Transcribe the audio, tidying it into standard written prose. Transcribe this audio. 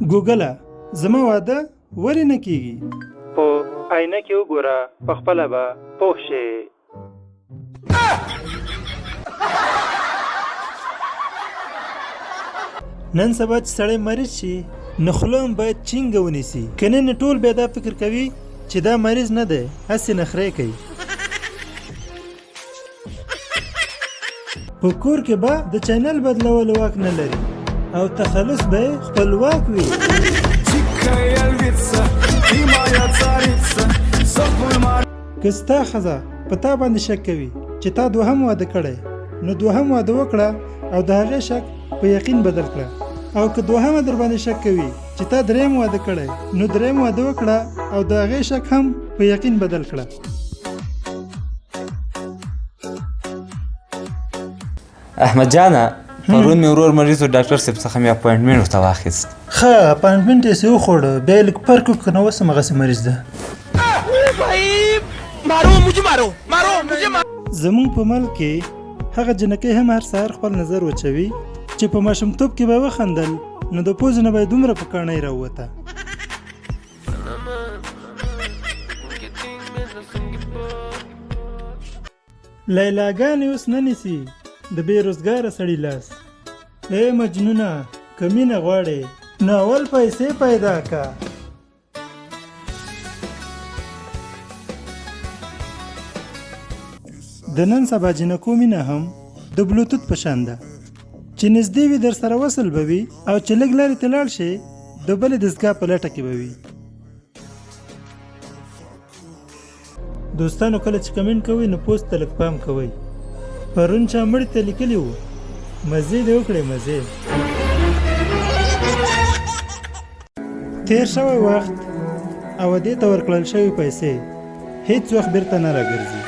ګوګله زما واده ولې نه کیږي؟ په آینه کې وګوره په خپله به پوه شې. نن سبا چې سړی مریض شي نو خوله هم باید چینګه ونیسي، که نه نو ټول بیا دا فکر کوي چې دا مریض نه دی، هسې نخرې کوي. په کور کې به د چینل بدلولو واک نه لري او تخلص به یې خپلواک وي. که ستا ښځه په تا باندې شک کوي چې تا دوهم واده کړی، نو دوهم واده وکړه او د هغې شک په یقین بدل کړه، او که دوهمه در باندې شک کوي چې تا دریم واده کړی، نو دریم واده وکړه او د هغې شک هم په یقین بدل کړه. احمد جانه، پرون مې ورور مریض و، ډاکټر صاحب څخه مې اپوینټمنټ ورته واخیست. ښه اپاینټمنټ یې سې وخوړ، بیا یې لږ پرک وکړ، که نه اوس هم هغسې مریض ده. زمونږ په ملک کې هغه جنکۍ هم هر سهار خپل نظر وچوي چې په ماشومتوب کې به یې وخندل نو د پوزې نه به یې دومره په کاڼۍ راووته. لیلاګانې اوس نه نیسي د بې روزګاره سړي لاس. ای مجنونه که مینه غواړې نو اول پیسې پیدا که. د نن سبا جینکو مینه هم د بلوتوت په شان ده، چې نږدې وي درسره وصل به وي او چې لږ لرې ته لاړ شې د بلې دستګاه په لټه کې به وي. دوستانو کله چې کمنټ کوئ نو پوسټ ته لږ پام کوئ. پرون چا مړي ته لیکلي وو مزې دې وکړې مزې. تیر شوی وخت او دې ته ورکړل شوې پیسې هیڅ وخت بیرته نه راګرځي.